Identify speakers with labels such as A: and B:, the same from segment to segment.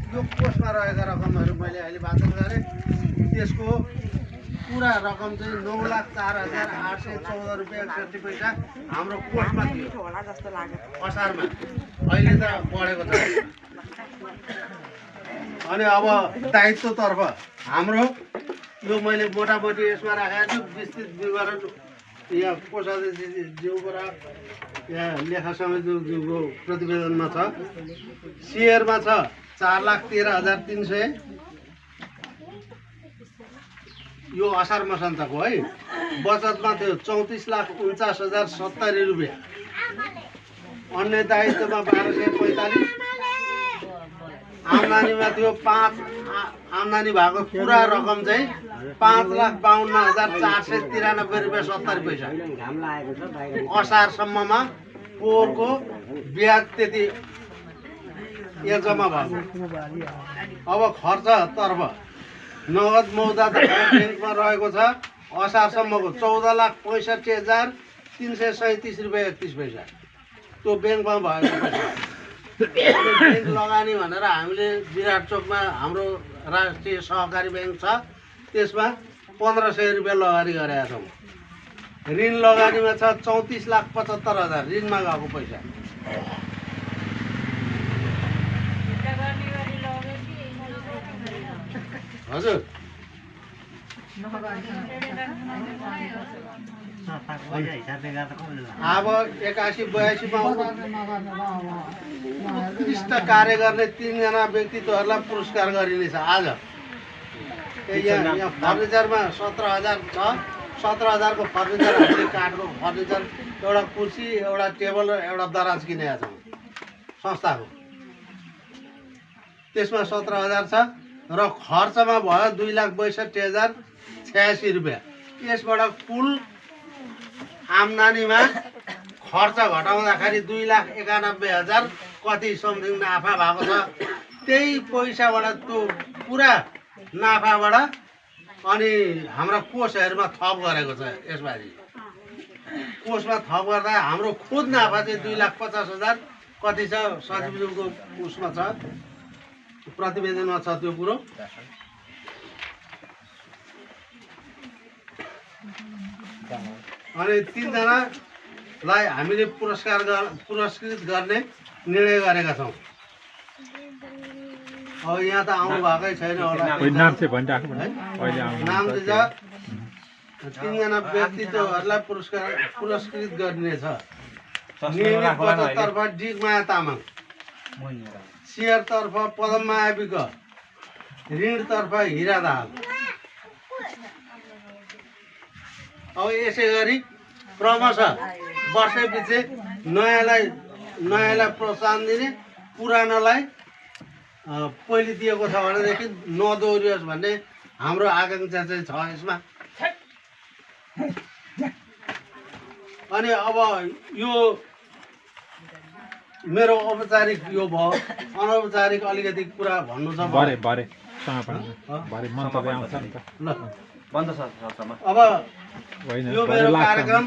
A: यो कोषमा रहेका रकमहरू मैले अहिले वाचन गरेँ। त्यसको पुरा रकम चाहिँ 9,04,814 रुपियाँ 61 पैसा हाम्रो कोषमा थियो असारमा। अहिले त बढेको छ। अनि अब दायित्वतर्फ हाम्रो यो मैले मोटामोटी यसमा राखेको छु। विस्तृत विवरण यहाँ कोषाध्यक्षज्यूको र यहाँ लेखा समितिज्यूको प्रतिवेदनमा छ। सेयरमा छ 4,13,300 यो असार मसान्तको है। बचतमा थियो 34,49,070 रुपियाँ। अन्य दायित्वमा 1,245। आम्दानीमा थियो 5 आम्दानी भएको पुरा रकम चाहिँ 5,52,493 रुपियाँ 70 पैसा। असारसम्ममा पोहोरको ब्याज त्यति यहाँ जम्मा भएको। अब खर्चतर्फ नगद मौजा ब्याङ्कमा रहेको छ असारसम्मको 14,65,337 रुपियाँ 31 पैसा। त्यो ब्याङ्कमा भएको पैसा। ब्याङ्क लगानी भनेर हामीले विराट चोकमा हाम्रो राष्ट्रिय सहकारी ब्याङ्क छ, त्यसमा 1,500 रुपियाँ लगानी गरेका छौँ। ऋण लगानीमा छ 34,75,000 ऋणमा गएको पैसा। हजुर अब 81-82मा उत्कृष्ट कार्य गर्ने 3 जना व्यक्तित्वहरूलाई पुरस्कार गरिनेछ आज। यहाँ फर्निचरमा 17,000 छ। 17,000 को फर्निचर हामीले काठको फर्निचर, एउटा कुर्सी, एउटा टेबल र एउटा दराज किनेका छौँ संस्थाको। त्यसमा 17,000 छ र खर्चमा भयो 2,62,86 रुपियाँ। यसबाट कुल आम्दानीमा खर्च घटाउँदाखेरि 2,91,000 कति समथिङ नाफा भएको छ। त्यही पैसाबाट त्यो पुरा नाफाबाट अनि हाम्रा कोषहरूमा थप गरेको छ। यसबाजी कोषमा थप गर्दा हाम्रो खुद नाफा चाहिँ 2,50,000 कति छ। सचिवज्यूको उसमा छ, प्रतिवेदनमा छ त्यो कुरो। अनि 3 जनालाई हामीले पुरस्कृत गर्ने निर्णय गरेका छौँ। अब यहाँ त आउनु भएकै छैन होला। नाम चाहिँ छ 3 जना व्यक्तित्वहरूलाई पुरस्कृत गरिनेछ। नियमित बचततर्फ डिगमाया तामाङ, सेयरतर्फ पदममाया विक, ऋणतर्फ हिरा दाहाल। अब यसै गरी क्रमशः वर्षैपछि नयाँलाई प्रोत्साहन दिने, पुरानोलाई पहिले दिएको छ भनेदेखि नदोहोरियोस् भन्ने हाम्रो आकाङ्क्षा चाहिँ छ यसमा। अनि अब यो मेरो औपचारिक यो भयो। अनौपचारिक अलिकति कुरा भन्नु छ। अब यो मेरो कार्यक्रम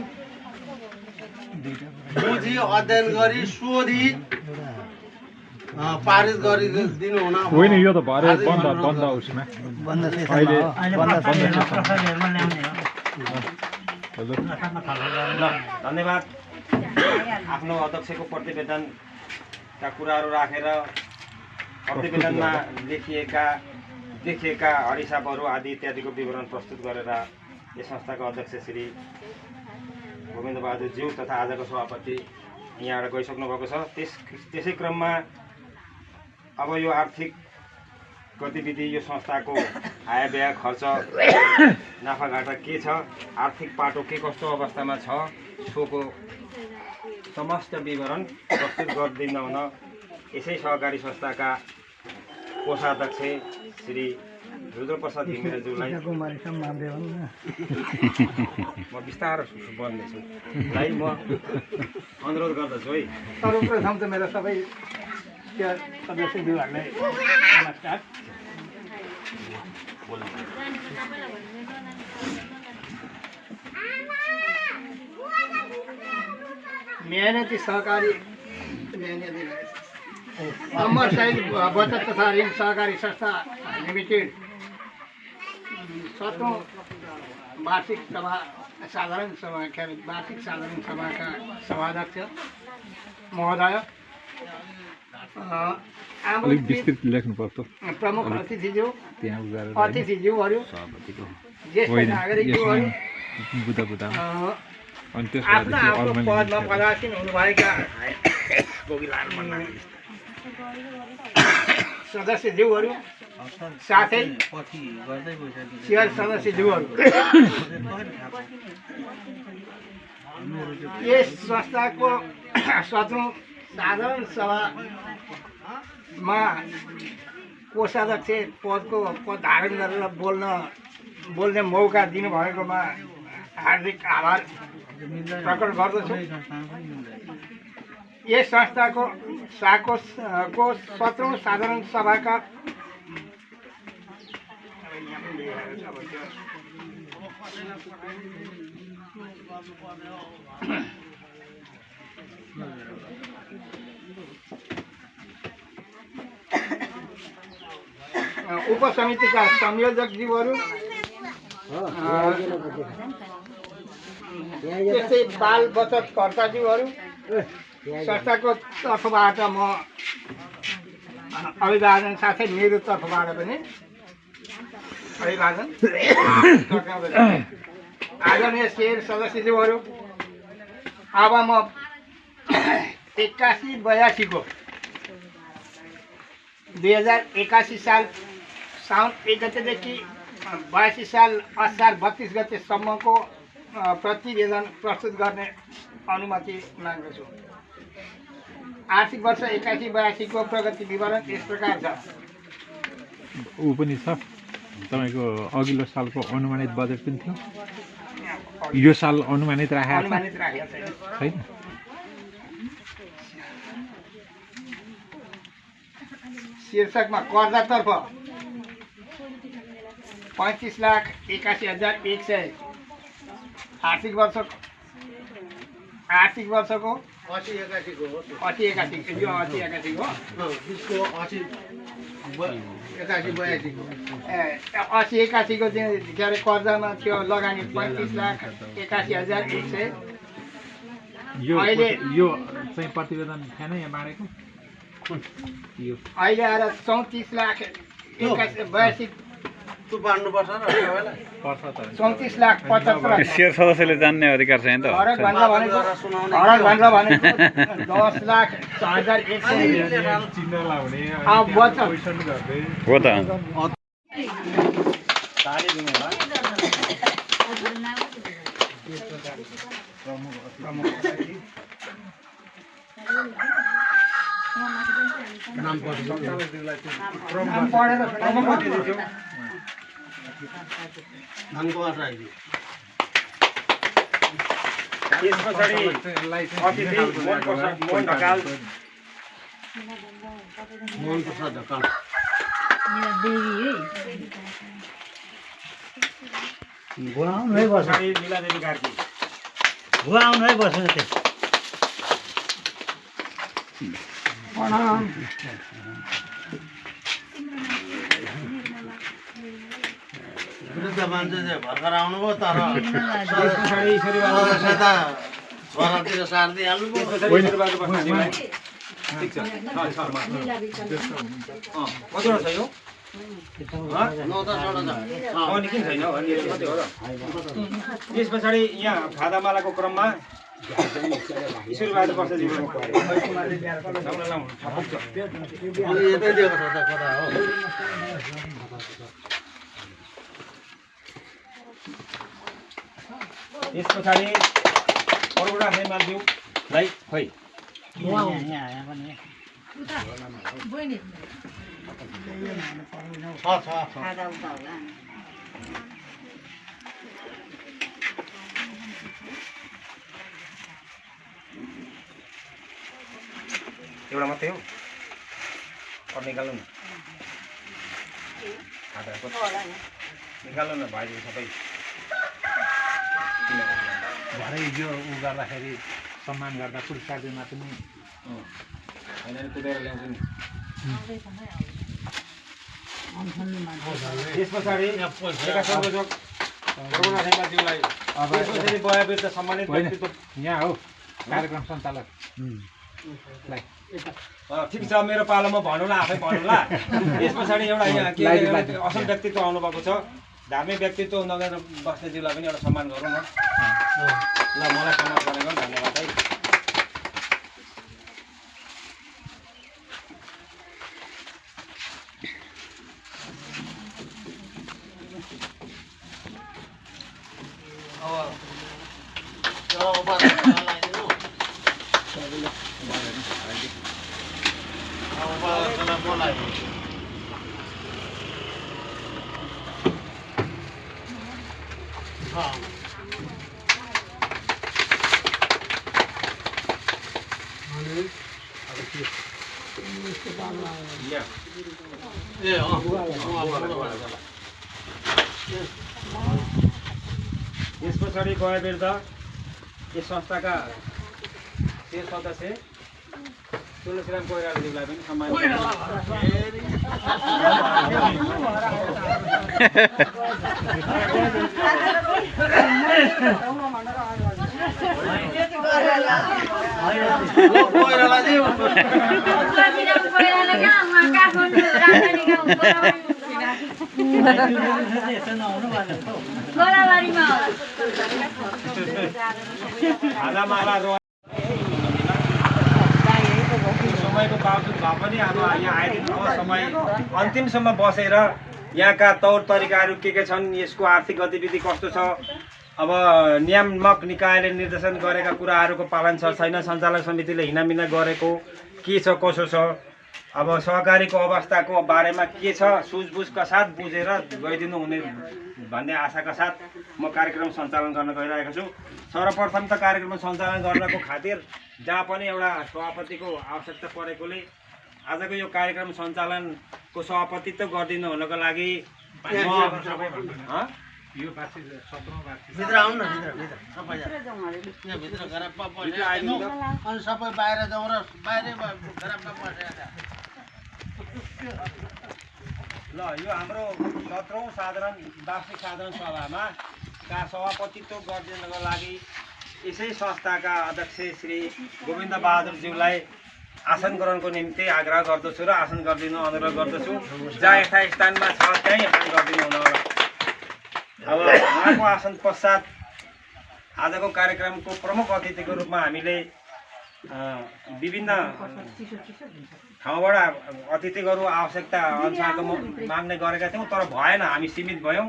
A: बुझी अध्ययन गरी सोधी पारित गरिदिनु हुन। होइन यो त भरे बन्द उसमा अहिले
B: धन्यवाद। आफ्नो अध्यक्षको प्रतिवेदनका कुराहरू राखेर प्रतिवेदनमा देखिएका हरिसापहरू आदि इत्यादिको विवरण प्रस्तुत गरेर यस संस्थाका अध्यक्ष श्री गोविन्द बहादुर ज्यू तथा आजको सभापति यहाँबाट गइसक्नु भएको छ। त्यसै क्रममा अब यो आर्थिक गतिविधि, यो संस्थाको आय व्यय खर्च नाफाघाटा के छ, आर्थिक पाटो के कस्तो अवस्थामा छ, सोको समस्त विवरण प्रस्तुत गरिदिन हुन यसै सहकारी संस्थाका कोषाध्यक्ष श्री रुद्रप्रसाद घिमिरेज्यूलाई म बिस्तारै बोल्नेछु लाई म अनुरोध गर्दछु है।
C: सर्वप्रथम त मेरो सबै सदस्यज्यूहरूलाई नमस्कार। मेहनती सहकारी अमर शहीद बचत तथा ऋण सहकारी संस्था लिमिटेड 7औं वार्षिक सभा साधारण सभाका सभाध्यक्ष महोदय,
D: अलिक विस्तृत लेख्नुपर्छ
C: प्रमुख अतिथिज्यू,
D: त्यहाँ गएर
C: अतिथिज्यूहरू,
D: सभापतिको
C: ज्येष्ठ नागरिकज्यूहरू,
D: बुदा बुदा अनि
C: आफ्नो आफ्नो
D: त्यसपछि
C: पदमा पदासीन हुनुभएका सदस्यज्यूहरू, साथै सिआर सदस्यज्यूहरू, यस संस्थाको 7औं साधारण सभामा कोषाध्यक्ष पदको पद धारण गरेर बोल्ने मौका दिनुभएकोमा हार्दिक आभार प्रकट गर्दछु। यस संस्थाको साकोसको 7औं साधारण सभाका उपसमितिका संयोजकज्यूहरू, त्यस्तै बाल बचतकर्ताज्यूहरू, संस्थाको तर्फबाट म अभिवादन साथै मेरो तर्फबाट पनि अभिवादन टक्राउँदछु। आदरणीय शेर सदस्यज्यूहरू, अब म 81-82 को 2081 साल साउन 1 गतेदेखि 82 साल असार 32 गतेसम्मको प्रतिवेदन प्रस्तुत गर्ने अनुमति माग्दछु। आर्थिक वर्ष 81-82 को प्रगति विवरण यस प्रकार छ।
D: ऊ पनि छ तपाईँको अघिल्लो सालको अनुमानित बजेट पनि थियो, यो साल अनुमानित राखेको छैन।
C: शीर्षकमा कर्जातर्फ 35,81,100 आर्थिक वर्षको
A: 80-81 को
C: 80-81 को
A: त्यसको 80-82 को
C: 80-81 को चाहिँ के अरे कर्जामा थियो लगानी 35,81,100।
D: यो चाहिँ प्रतिवेदन थिएन यहाँ बाँडेको,
C: अहिले आएर 34,81,82
A: त्यो बाँड्नुपर्छ र तपाईँलाई
C: 34,75,000
E: शेयर सदस्यले जान्ने अधिकार छैन त।
C: हरक भनेको 10,06,100
D: चिन्ह लाउने
E: हो त।
B: त्यस पछाडि अतिथि मोहन ढकाल, पछाडि लीलादेवी कार्की।
A: वृद्ध मान्छे चाहिँ भर्खर आउनुभयो, तर सदस्यता छोरातिर सारिदिइहाल्नुभयो।
B: त्यस पछाडि यहाँ खादामालाको क्रममा ईश्वरबहादुर प्रसादजी
A: यतै दिएको छ त कता हो।
B: त्यस पछाडि अरुणा हेमालज्यूलाई खै एउटा मात्रै हो, अरू निकाल्नु न, निकाल्नु न भाइले सबै।
A: भरे यो उ गर्दाखेरि
D: सम्मान गर्दा पुरस्कार दिनमा पनि
B: होइन कुदेर ल्याउँछु नि त्यस पछाडि एका संयोजक रघुनाथ हेमाज्यूलाई त्यस पछाडि बयावीर सम्मानित व्यक्तित्व
D: यहाँ हो कार्यक्रम सञ्चालक
B: ठिक छ मेरो पालोमा भनौँला आफै भनौँला यस पछाडि एउटा यहाँ के अरे असल व्यक्तित्व आउनुभएको छ धार्मिक व्यक्तित्व नगेन्द्र बस्नेज्यूलाई पनि एउटा सम्मान गरौँ न ल मलाई सम्मान गरेको धन्यवाद है यस पछाडि गएबेर यस संस्थाका शेर सदस्य तुलसीराम कोइरालाज्यूलाई पनि सम्मान समयको बावजुद भए पनि अब यहाँ आइदिनु समय अन्तिमसम्म बसेर यहाँका तौर तरिकाहरू के छन् यसको आर्थिक गतिविधि कस्तो छ अब नियामक निकायले निर्देशन गरेका कुराहरूको पालन छ छैन सञ्चालक समितिले हिनामिना गरेको के छ कसो छ अब सहकारीको अवस्थाको बारेमा के छ सुझबुझका साथ बुझेर गइदिनु हुने भन्ने आशाका साथ म कार्यक्रम सञ्चालन गर्न गइरहेको छु सर्वप्रथम त कार्यक्रम सञ्चालन गर्नको खातिर जहाँ पनि एउटा सभापतिको आवश्यकता परेकोले आजको यो कार्यक्रम सञ्चालनको सभापतित्व गरिदिनु हुनको लागि
D: यो वार्षिक 17औं वार्षिक
A: भित्र आउनु न भित्र सबैजना यहाँ भित्र घरपा बसेर अनि सबै बाहिर जाउँ र बाहिरै घरपा बसेर
B: ल यो हाम्रो 17औं साधारण वार्षिक साधारण सभामा का सभापतित्व गरिदिनको लागि यसै संस्थाका अध्यक्ष श्री गोविन्द बहादुरज्यूलाई आसन ग्रहणको निम्ति आग्रह गर्दछु र आसन गरिदिनु अनुरोध गर्दछु जहाँ यथास्थानमा छ त्यहीँ आसन गरिदिनु हुन होला अब उहाँको आसन पश्चात आजको कार्यक्रमको प्रमुख अतिथिको रूपमा हामीले विभिन्न ठाउँबाट अतिथिहरू आवश्यकता अनुसारको माग्ने गरेका थियौँ तर भएन हामी सीमित भयौँ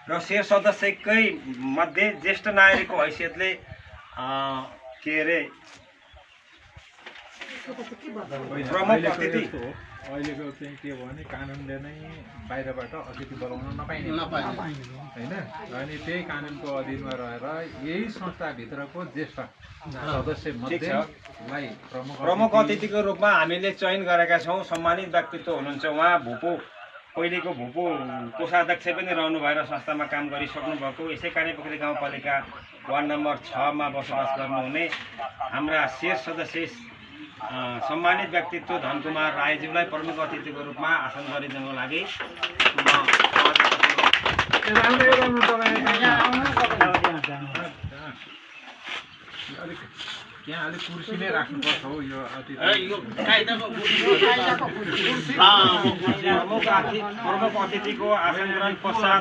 B: र शेर सदस्यकै मध्ये ज्येष्ठ नागरिकको हैसियतले के अरे प्रमुख अतिथि
D: अहिलेको चाहिँ के हो भने कानुनले नै बाहिरबाट अतिथि बोलाउन नपाइने होइन अनि त्यही कानुनको अधीनमा रहेर यही संस्थाभित्रको ज्येष्ठ सदस्य मध्येलाई
B: प्रमुख अतिथिको रूपमा हामीले चयन गरेका छौँ सम्मानित व्यक्तित्व हुनुहुन्छ उहाँ भूपो पहिलेको भूपो कोषाध्यक्ष पनि रहनु भएर संस्थामा काम गरिसक्नु भएको यसै कानेपोखरी गाउँपालिका वार्ड नम्बर 6 मा बसोबास गर्नुहुने हाम्रा शेर सदस्य सम्मानित व्यक्तित्व धनकुमार राईज्यूलाई प्रमुख अतिथिको रूपमा आसन गरिदिनको लागि
D: यहाँ अलिक कुर्सी नै राख्नुपर्छ हो यो
B: प्रमुख अतिथिको आसन ग्रहण पश्चात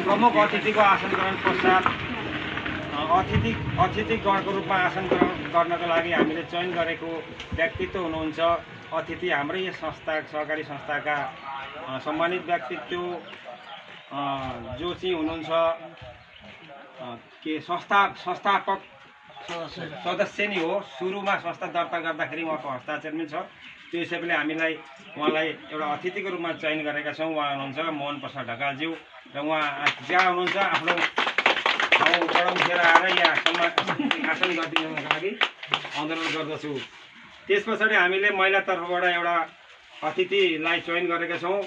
B: प्रमुख अतिथिको आसन ग्रहण पश्चात अतिथिगणको रूपमा आसन ग्रहण गर्नको लागि हामीले चयन गरेको व्यक्तित्व हुनुहुन्छ अतिथि हाम्रै यस संस्था सहकारी संस्थाका सम्मानित व्यक्तित्व जो चाहिँ हुनुहुन्छ के संस्थापक सदस्य नै हो सुरुमा संस्था दर्ता गर्दाखेरि उहाँको हस्ताक्षर पनि छ त्यो हिसाबले हामीलाई उहाँलाई एउटा अतिथिको रूपमा चयन गरेका छौँ उहाँ हुनुहुन्छ मोहन प्रसाद ढकालज्यू र उहाँ जहाँ हुनुहुन्छ आफ्नो ठाउँबाट उठेर आएर यहाँ आसन गरिदिनुको लागि अनुरोध गर्दछु त्यस पछाडि हामीले महिला तर्फबाट एउटा अतिथिलाई चयन गरेका छौँ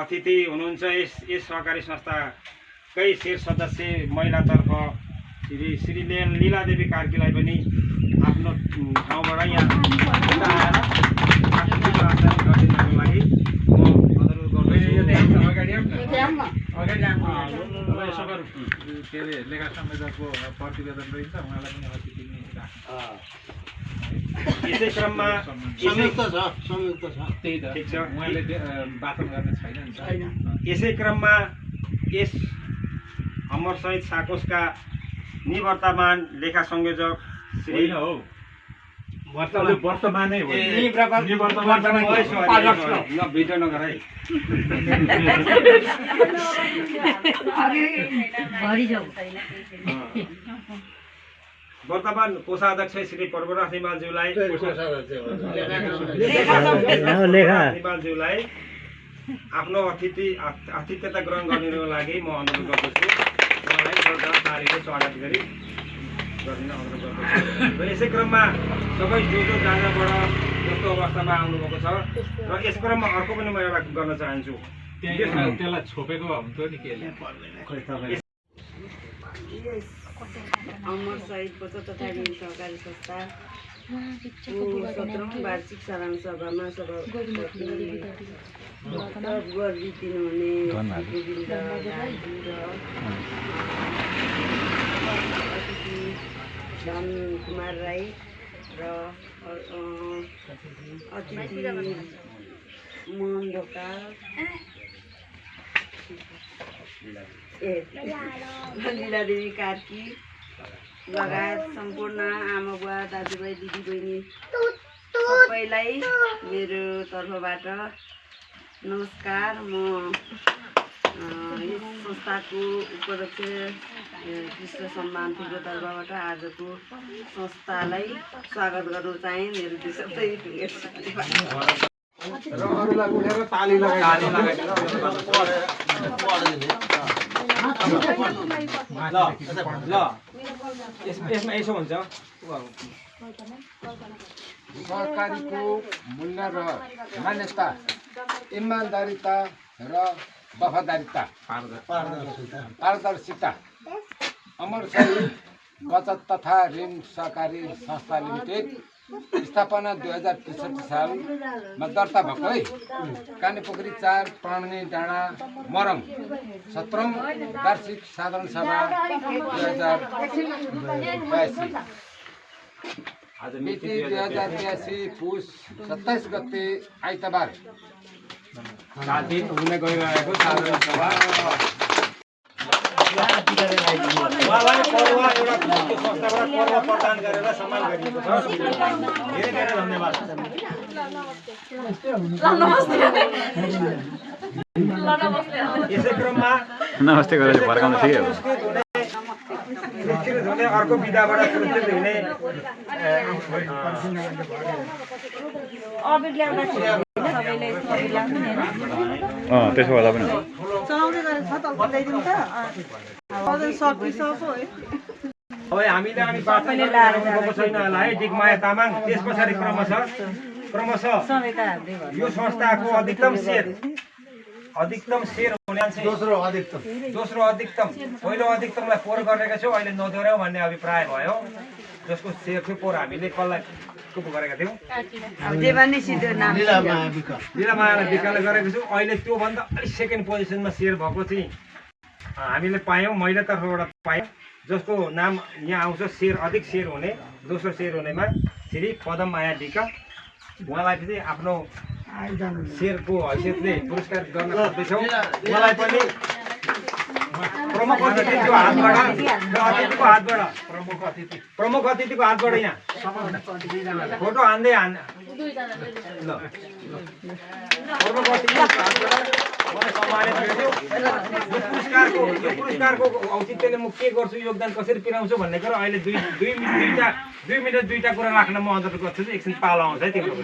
B: अतिथि हुनुहुन्छ यस सहकारी संस्थाकै शेर सदस्य महिलातर्फ श्री लीलादेवी कार्कीलाई पनि आफ्नो ठाउँबाट यहाँ आएर आर्थिक हस्तान्तरण गरिदिनको लागि म अनुरोध गर्दछु।
D: यसो गर के अरे लेखा संयोजकको प्रतिवेदन रहन्छ उहाँलाई पनि अतिथि नै राख्नु।
B: यसै क्रममा
A: संयुक्त छ
D: त्यही त
B: ठिक छ।
D: उहाँले वाचन गर्ने छैन नि त।
B: यसै क्रममा यस अमर शहीद साकोसका निवर्तमान लेखा संयोजक श्री
D: होइन हौ वर्तमानै हो
B: भिडियो नगर है। वर्तमान कोषाध्यक्ष श्री प्रभुनाथ हिमालज्यूलाई हिमालज्यूलाई आफ्नो आतिथ्यता ग्रहण गर्नको लागि म अनुरोध गर्दछु। उहाँलाई सरकार तालिमले स्वागत गरी गरिदिन अनुरोध गर्दछु। र यसै क्रममा सबै जो जहाँबाट जस्तो अवस्थामा आउनुभएको छ र यस क्रममा अर्को पनि म एउटा गर्न चाहन्छु।
D: त्यसलाई छोपेको हुन्थ्यो नि केले।
F: अमर शहीद बचत तथा ऋण सहकारी संस्था 17औं वार्षिक साधारण सभामा सभापति गरिदिनुहुने गोविन्द दाजु र अतिथि धन कुमार राई र अतिथि मोहन ढोकाल लीलादेवी कार्की लगायत सम्पूर्ण आमा बुवा दाजुभाइ दिदीबहिनी सबैलाई मेरो तर्फबाट नमस्कार। म यस संस्थाको उपाध्यक्ष कृष्ण सम्मान ठुलो तर्फबाट आजको संस्थालाई स्वागत गर्न चाहे। मेरो दुई शब्दै
C: र अरूलाई उठेर ताली लगाइदिनु।
B: यसमा यसो हुन्छ
C: सहकारीको मूल्य र मान्यता, इमान्दारिता र वफादारिता, पारदर्शिता। अमर शहीद बचत तथा ऋण सहकारी संस्था लिमिटेड स्थापना 2063 सालमा दर्ता भएको है। कानेपोखरी 4 प्राणी डाँडा मरङ 17औं वार्षिक साधारण सभा 2082 मिति 2082 पुस 27 गते आइतबार
B: हुन गइरहेको साधारण सभा उहाँलाई पर्व एउटा संस्थाबाट पर्व प्रदान गरेर सम्मान गरिएको छ। धेरै धेरै धन्यवाद। यसै क्रममा
E: नमस्ते गरेर फर्काउनु थियो।
B: पुरस्कृत हुने अर्को विधाबाट पुरस्कृत हुने
E: त्यसो गर्दा पनि
B: अब हामीले अनि बाचा गएको छैन होला है। दिगमाया तामाङ, त्यस पछाडि क्रमशः यो संस्थाको अधिकतम सेयर हुने
A: दोस्रो अधिकतम
B: पहिलो अधिकतमलाई पोहोर गरेका छौँ। अहिले नदोर्याउँ भन्ने अभिप्राय भयो। जसको सेयर थियो पोहोर हामीले कसलाई गरेका थियौँ, लीलामायालाई विकाले गरेको छौँ। अहिले त्योभन्दा अलिक सेकेन्ड पोजिसनमा सेयर भएको चाहिँ हामीले पायौँ, महिला तर्फबाट पायौँ। जसको नाम यहाँ आउँछ अधिक सेयर हुने, दोस्रो सेयर हुनेमा श्री पदममाया विका। उहाँलाई पनि आफ्नो सेयरको हैसियतले पुरस्कार गर्न सक्दैछौँ। उहाँलाई पनि प्रमुख अतिथिको हातबाट यहाँ फोटो हान्दै प्रमुख अतिथिको हातबाट मलाई सम्मानित गर्छु। यो पुरस्कारको औचित्यले म के गर्छु, योगदान कसरी पुर्याउँछु भन्ने कुरो अहिले दुई मिनट दुईटा कुरा राख्न म अनुरोध गर्छु। एकछिन पालो आउँछ है तिम्रो।